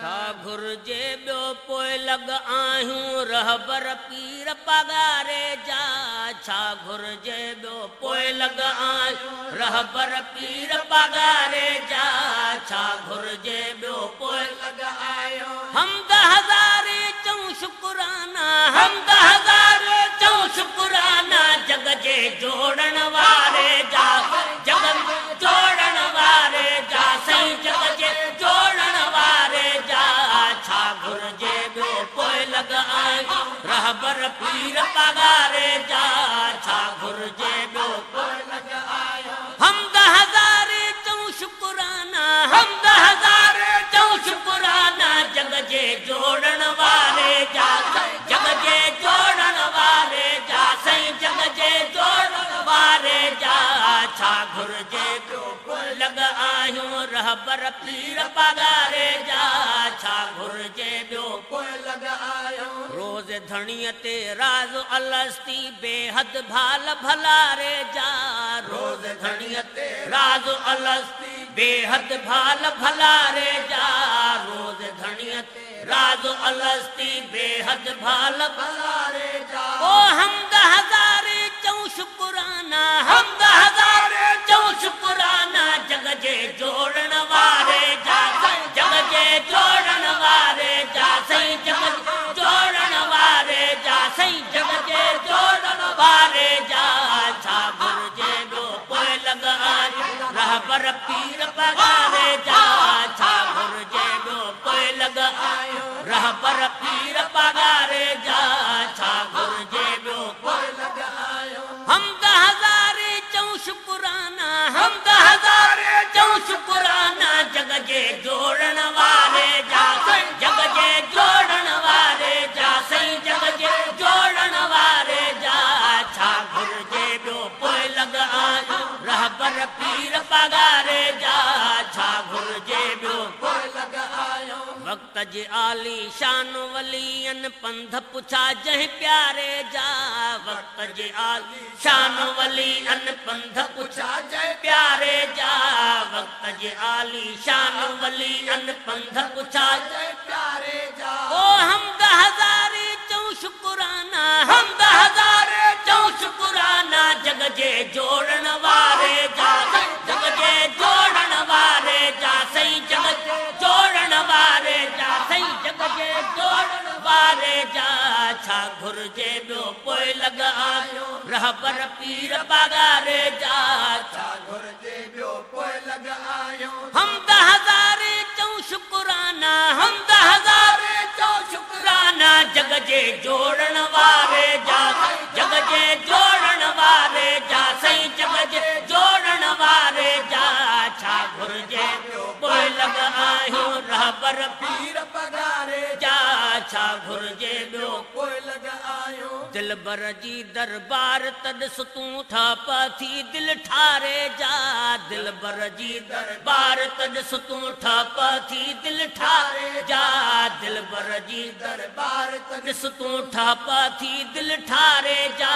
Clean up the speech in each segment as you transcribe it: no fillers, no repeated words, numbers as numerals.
ڇا گهرجي ٻيو پوئلڳ آهيون رهبر پير پاڳاري جا. ڇا گهرجي ٻيو پوئلڳ آهيون رهبر پير پاڳاري جا. ڇا گهرجي ٻيو پوئلڳ آهيون. حمد هزاري چئون شڪرانا، حمد هزاري چئون شڪرانا جڳ جي جوڙڻ واري جا. جڳ جوڙڻ واري جا سائين جڳ جي جوڙڻ واري جا. ڇا گهرجي ٻيو پوئلڳ آهيون رهبر پير پاڳاري جا. ڇا گهرجي ٻيو پوئلڳ آهيون. حمد هزاري چئون شڪرانا، حمد هزاري چئون شڪرانا جڳ جي جوڙڻ واري جا. جڳ جي جوڙڻ واري جا سائين جڳ جي جوڙڻ واري جا. ڇا گهرجي ٻيو پوئلڳ آهيون رهبر پير پاڳاري جا. ڇا گهرجي ٻيو پوئلڳ آهيون. روز ڌڻيءَ تي راز الستي بيحد ڀال ڀلاري جا. روز ڌڻيءَ تي راز الستي بيحد ڀال ڀلاري جا. روز ڌڻيءَ تي راز الستي بيحد ڀال ڀلاري جا. او حمد هزاري چئون شڪرانا، حمد هزاري چئون شڪرانا جڳ جي جوڙڻ واري جا. جڳ جي جوڙڻ واري جا سائين جڳ جي جوڙڻ واري جا سائين جڳ جي جوڙڻ واري جا. ڇا گهرجي ٻيو پوئلڳ آهيون رهبر پير پاڳاري جا. ڇا گهرجي ٻيو پوئلڳ آهيون رهبر پير پاڳاري جا. ڇا گهرجي ٻيو پوئلڳ آهيون. حمد هزاري چئون شڪرانا، حمد هزاري چئون شڪرانا جڳ جي جوڙڻ واري جا. جڳ جي جوڙڻ واري جا سائين جڳ جي جوڙڻ واري جا. ڇا گهرجي ٻيو پوئلڳ آهيون رهبر پير پاڳاري جا. ڇا گهرجي ٻيو پوئلڳ آهيون. وقت جي عالي شان ولين پنڌ پڇا جنهن پياري جا. وقت جي عالي شان ولين پنڌ پڇا جنهن پياري جا. وقت جي عالي شان ولين پنڌ پڇا جنهن پياري جا. او حمد هزاري چئون شڪرانا، حمد هزاري چئون شڪرانا جڳ جي جوڙڻ واري جا. جڳ جي جوڙڻ واري جا سائين جڳ جي جوڙڻ واري جا سائين جڳ جي جوڙڻ واري جا. ڇا گهرجي ٻيو پوئلڳ آهيون رهبر پير پاڳاري جا. ڇا گهرجي ٻيو پوئلڳ آهيون. حمد هزاري چئون شڪرانا، حمد هزاري چئون شڪرانا جڳ جي جوڙڻ واري جا. جڳ جي جوڙڻ واري جا سائين جڳ جي جوڙڻ واري جا. ڇا گهرجي ٻيو پوئلڳ آهيون رهبر پير پاڳاري جا. ڇا گهرجي ٻيو پوئلڳ آهيون. دلبر جي دربار ته ڏس تون ٺاپ ٿي دل ٺاري جا. دلبر جي دربار ته ڏس تون ٺاپ ٿي دل ٺاري جا. دلبر جي دربار ته ڏس تون ٺاپ ٿي دل ٺاري جا.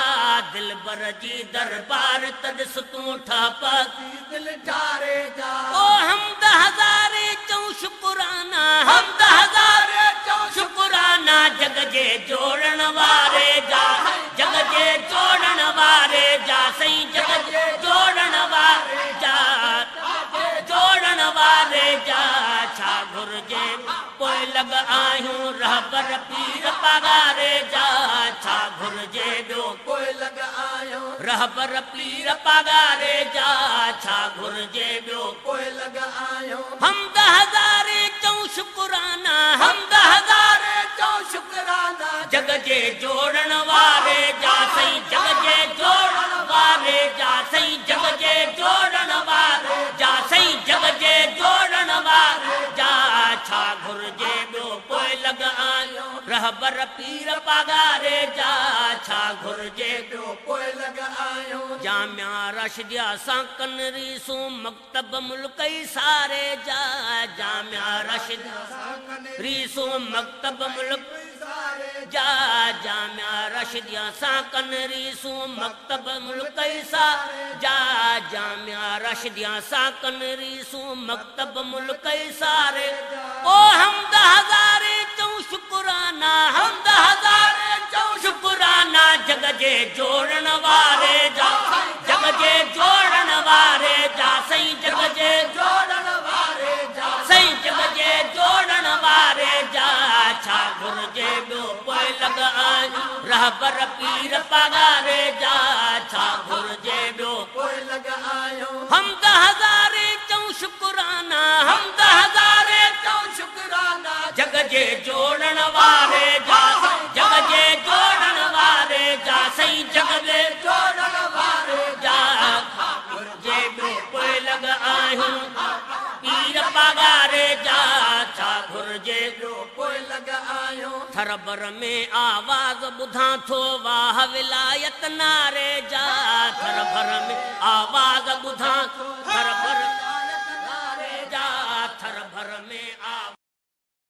دلبر جي دربار ته ڏس تون ٺاپ ٿي دل ٺاري جا. او حمد هزاري چئون شڪرانا، حمد هزاري چئون شڪرانا جڳ جي جوڙڻ واري جا. جڳ جي جوڙڻ واري جا سائين جڳ جي جوڙڻ واري جا. جوڙڻ واري جا. ڇا گهرجي پوئلڳ آهيون رهبر پير پاڳاري جا. ڇا گهرجي ٻيو پوئلڳ آهيون رهبر پير پاڳاري جا. ڇا گهرجي ٻيو پوئلڳ آهيون. حمد هزاري چئون شڪرانا، حمد هزاري چئون شڪرانا جڳ جي جوڙڻ واري جا سائين جڳ جي جوڙڻ واري جا سائين جڳ جي جوڙڻ واري جا سائين جڳ جي جوڙڻ واري جا. ڇا گهرجي ٻيو پوئلڳ آهيون رهبر پير پاڳاري جا، ڇا گهرجي ٻيو پوئلڳ آهيون. جامعه راشديه سان ڪن ريسون، مڪتب ملڪئي ساري جا، جامعه راشديه سان ڪن ريسون، مڪتب ملڪ ساري جا، جامعه راشديه سان ڪن ريسون، مڪتب ملڪئي ساري جا، جامعه راشديه سان ڪن ريسون، مڪتب ملڪئي ساري. او حمد هزارين چئون شڪرانا، حمد هزارين چئون شڪرانا جڳ جي جوڙڻ واري جا، جڳ جي جوڙڻ واري جا، سائين جڳ جي جوڙڻ واري جا، سائين جڳ جي جوڙڻ واري جا، ڇا گهرجي ٻيو پوئلڳ آهيون رهبر پير پاڳاري جا، ڇا گهرجي ٻيو پوئلڳ آهيون. حمد هزارين چئون شڪرانا، حمد هزارين چئون شڪرانا جڳ جي جوڙڻ واري جا، جڳ جي جوڙڻ واري جا، سائين جڳ جي جوڙڻ واري جا، گهرجي ٻيو پوئلڳ آهيون پير پاڳاري جا، ڇا گهرجي ٻيو پوئلڳ آهيون. ٿر بر ۾ آواز ٻڌان ٿو واهه ولايت ناري جا، ٿر بر ۾ آواز ٻڌان ٿو، ٿر بر